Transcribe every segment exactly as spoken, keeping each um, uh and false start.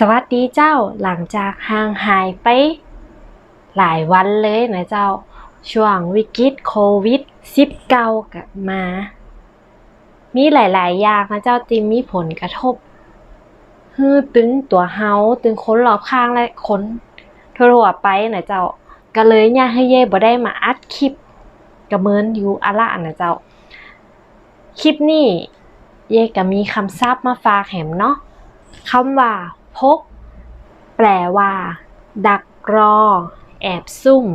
สวัสดีเจ้า หลังจากห่างหายไปหลายวันเลยนะเจ้า ช่วงวิกฤตโควิดสิบเก้าก็มา มีหลายๆ อย่างนะเจ้า ตี้มีผลกระทบ หื้อตึงตั๋วเฮา ตึงคนรอบข้างและคนทั่วๆ ไปนะเจ้า ก็เลยเยียะหื้อเย้ยบ่ได้มาอัดคลิป ก็เมินอยู่อะละนะเจ้า คลิปนี้เย้ยก็มีกำศัพท์มาฝากแหมเนาะ กำว่า พก แปลว่า ดักรอ แอบซุ่ม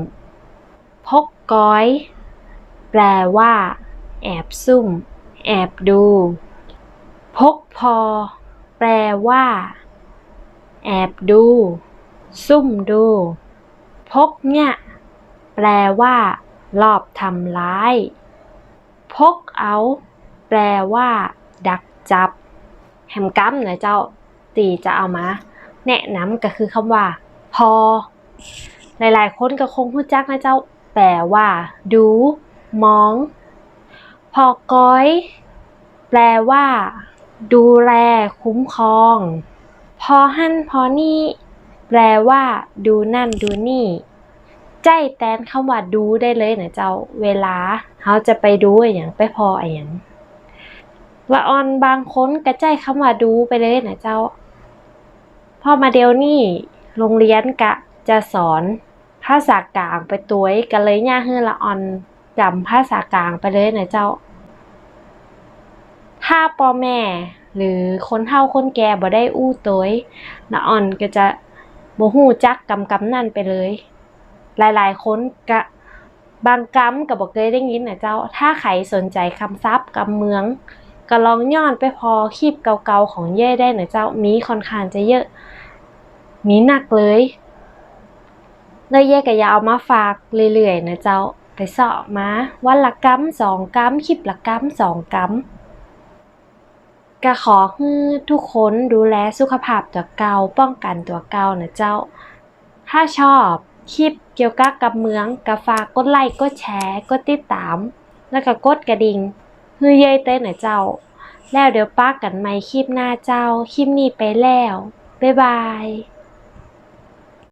พกกอย แปลว่า แอบซุ่ม แอบดู พกพอ แปลว่า แอบดู ซุ่มดู พกเยียะ แปลว่า ลอบทำร้าย พกเอา แปลว่า ดักจับ แหมกำนะเจ้า ตี้จะเอามาแนะนำก็คือกำว่า พอ หลายๆ คนก็คงฮู้จักนะเจ้า แปลว่า ดู มอง พอกอย แปลว่า ดูแล คุ้มครอง พอหั้นพอนี่ แปลว่า ดูนั่นดูนี่ ใจ๊แตนกำว่า ดู ได้เลยนะเจ้า เวลาเฮาจะไปดูอะหยัง ไปผ่ออะหยัง ละอ่อนบางคนก็ใจ๊กำว่า ดู ไปเลยนะเจ้า เพราะมาเดี๋ยวนี้โฮงเฮียนก็จะสอนภาษากลางไปตวย ก็เลยเยียะหื้อละอ่อนจ๋ำภาษากลางไปเลยนะเจ้า ถ้าป้อแม่หรือคนเฒ่าคนแก่บ่ได้อู้ตวย ละอ่อนก็จะบ่ฮู้จักกำๆ นั้นไปเลย หลายๆ คนก็ บางกำก็บ่เกยได้ยินนะเจ้า ถ้าใผสนใจ๋กำศัพท์กำเมือง ก็ลองย้อนไปผ่อคลิปเก่าๆ ของเย้ยได้นะเจ้า มีค่อนข้างจะเยอะ มีนักเลย แล้วเย้ยก็จะเอามาฝากเรื่อยๆ นะเจ้า ไปเซาะมาวันละกำสองกำ คลิปละกำสองกำ ก็ขอหื้อทุกคนดูแลสุขภาพตั๋วเก่า ป้องกั๋นตั๋วเก่านะเจ้า ถ้าชอบคลิปเกี่ยวกับกำเมือง ก็ฝากกดไลก์ กดแชร์ กดติดตาม แล้วก็กดกระดิ่ง หื้อเย้ยตวยนะเจ้า แล้วเดี๋ยวปะกั๋นใหม่คลิปหน้าเจ้า คลิปนี้ไปแล้ว บ๊ายบาย